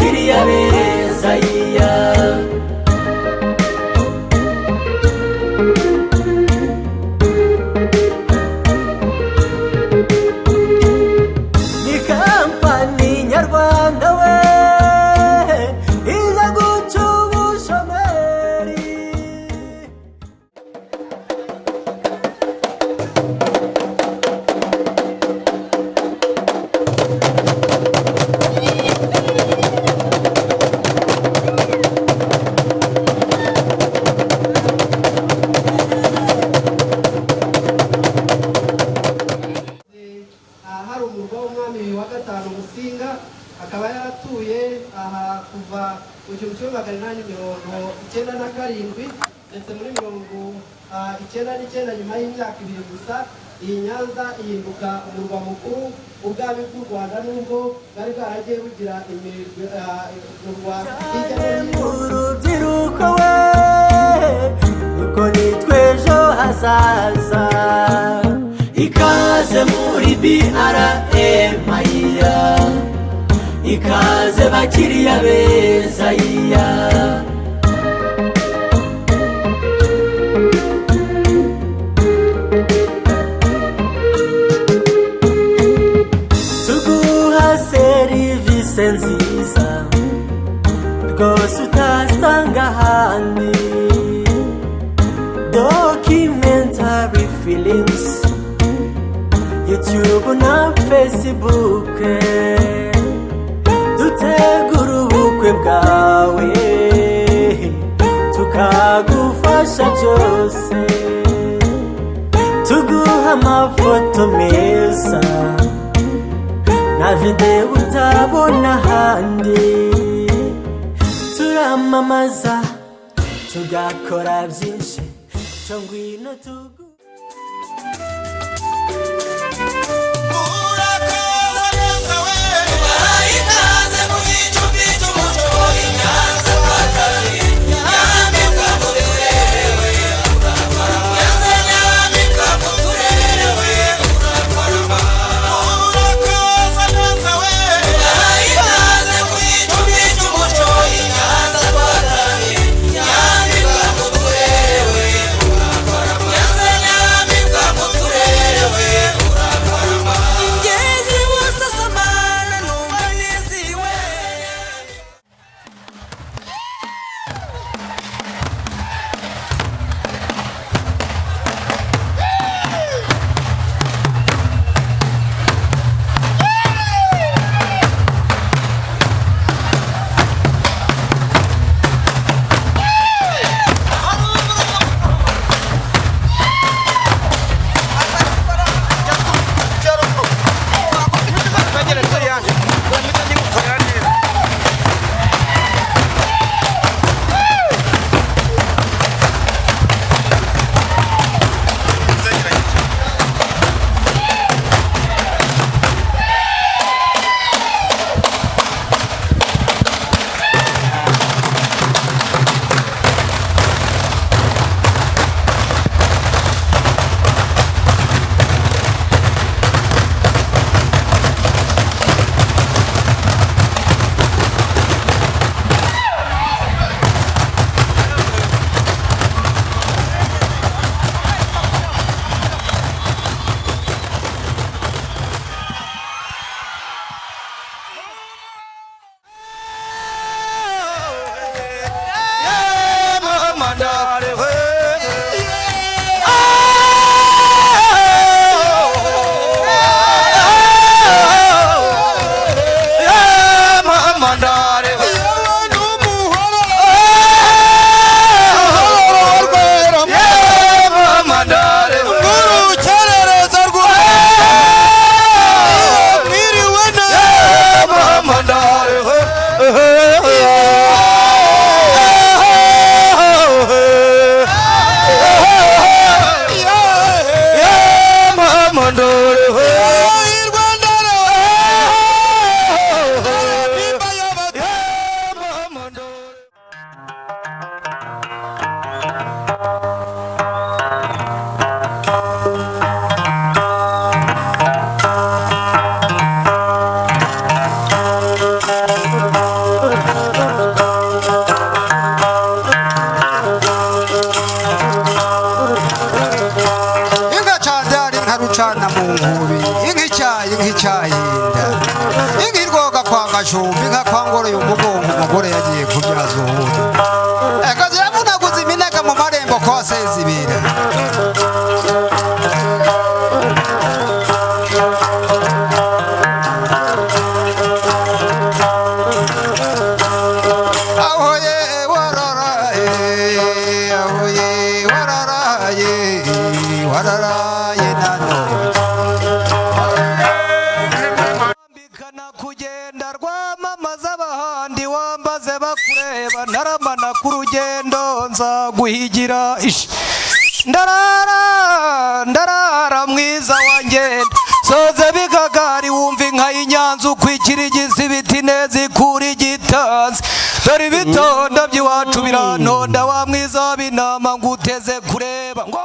bakiriya beza iya. Ni kampani nyarwanda we iza guca ubushomeri. Aha hari umurwa w'umwami wa gatanu Musinga, akaba yaratuye aha kuva mu 1897 ndetse muri 99, nyuma y'imyaka 2 gusa iyi Nyanza ihinduka umurwa mukuru w'ubwami bw'u Rwanda, nubwo bwari bwaragiye bugira imirwa hirya no hino. Urubyiruko we, kuko nitwe ejo hazaza. Ikaze muri BRM iya, ikaze bakiriya beza iya. Tuguha serivisi nziza rwose utasanga ahandi, documentary films, YouTube na Facebook. Dutegura ubukwe bwawe, tukagufasha byose, tuguha amafoto meza na videwo utabona ahandi. Turamamaza, tugakora byinshi, cyo ngwino tugu Urakaza neza we, ubahaye ikaze mu gicumbi cy'umuco i Nyanza kwa kabiri. Nyamibwa mu turere we, Nyanza nyamibwa mu turere we. Urakaza neza we, ubahaye ikaze mu gicumbi cy'umuco i Nyanza kwa kabiri. Nyamibwa mu turere we, Nyanza nyamibwa mu turere we. Umugore yagiye kubyaza uwundi. Ego ziravunaguza iminega mu marembo kwa Sezibera. Aho ye wararaye, aho ye wararaye, wararaye nanone. Ambikana kugenda rwamamaza abahandi, wambaze bakureba, ntaramana ku rugendo nzaguhigira ishi. Ndarara ndarara mwiza wanjye, soze bigagari, wumva inka y'Inyanza ukwikirigiza ibiti neza ikura igitanzi. Dore ibitonda by'iwacu birantonda, wa mwiza w'inama nguteze kureba ngo